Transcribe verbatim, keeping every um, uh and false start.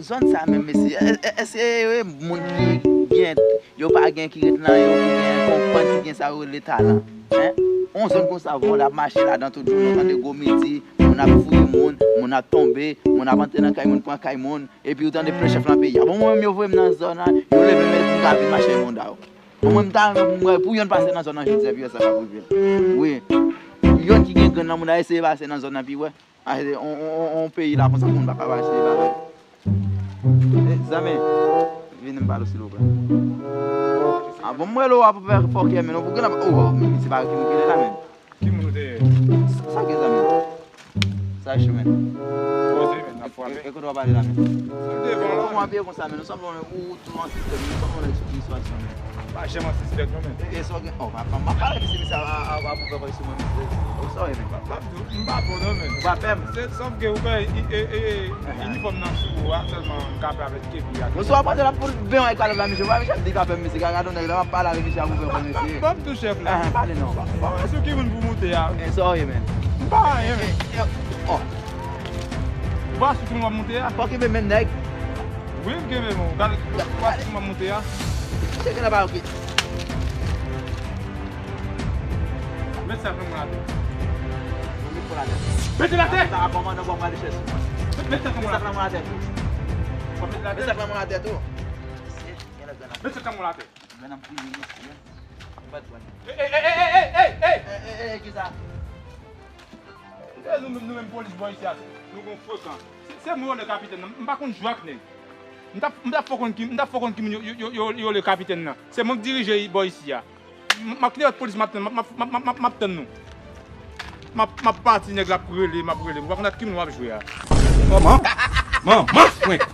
Zòn sa menm, mesye, è- è- èske e moun ki gen, yo pa gen, ki ret nan yo, ki gen konprann, ki gen sa yo rele talan? Hein? On zòn konsa, bon, l ap mache ladan tout jou, nou tande gwo midi, moun ap fouye moun, moun ap tonbe, moun ap antre nan kay moun, pran kay moun, epi ou tande plen chèf nan peyi a. Bon, mwen menm, yo voye m nan zòn nan, yo leve m pou m ka vin mache moun da yo. Bon, mwen, m ta renmen pou m wè, pou yonn pase nan zòn nan jodi a, epi wè sa k ap rive. Wi. Yonn ki gen grenn nan moun a eseye pase nan zòn nan, pi wè. Achte on, on, on, on peyi la konsa moun pa ka achte bagay. Eh, zanmi, vini m pale w silvouplè. Ah, bon, mwen lo ap fè fòkè, men, non, pou gen la, oh, men, se pa ki moun ki la, men. Ki moun ou te ye? Sa, sa gen, zanmi. Sa, chemen. Poze, men, n ap frape. E, e, kote w ap ale la, men? Devan la. Kòman w abiye konsa, men? Nou sanble yon ou tou an sistèm, nou sanble yon eksplizyon, men. Pa janm an sispèk non, men. E, e, sa w gen, oh, m ap, m ap pale, misye, misye a, a, a, a, pou fè kòm si mwen, misye. Oh, sorry, men. M pa, m pa bon non, men. Ou pa pè m? Se, sòf ke ou fè, i, e, e, e, inifòm nan sou ou a, sèlman m ka pè avèk kepi a. Bon, si w ap pase la pou ven yon kalòt la, misye, pa misye ap di pa pè m, misye, gade yon nèg la, m ap pale avèk misye a pou fè kòm misye. Ban m tou chèf la. Ah, pale non. Bon, sou ki moun pou moute a? Eh, sorry, men. M pa anyen, men. Eh, eh, oh. Ou pa sou ki moun w ap moute a? Fòk e men, men nèg. Wi, m kenbe men w. Gade, ou pa sou ki moun w ap moute a? Misye gen la pa, ok. Met sa nan mwen atè. Mete l atè. Mete l atè. Sa kòmandan pou pral chèche mwen. Met sa nan mwen atè. Mete sa nan mwen atè tou. Mete sa nan mwen atè tou. Mete sa nan mwen atè. Grann ap fouye mesye. Bat grann. Ey, ey, ey, ey, ey, ey, ey! Ey, ey, ey, kisa? E nou menm, nou menm polis bò isi a, nou gon frekan. Se, se mwen yo rele kapitèn nan. M pa konn jwe ak nèg. M t ap, m t ap fò konn ki, m t ap fò konn ki moun yo, yo, yo, yo, yo rele kapitèn nan. Se mwen k dirije bò isi a. M, m ap kite lòt polis m ap tann, m ap, m ap, m ap, m ap, m ap tann nou. M ap, m ap pati, nèg la ap rele, m ap rele. Ou pa konn ak ki moun w ap jwe a. Manman! Manman! Mwen!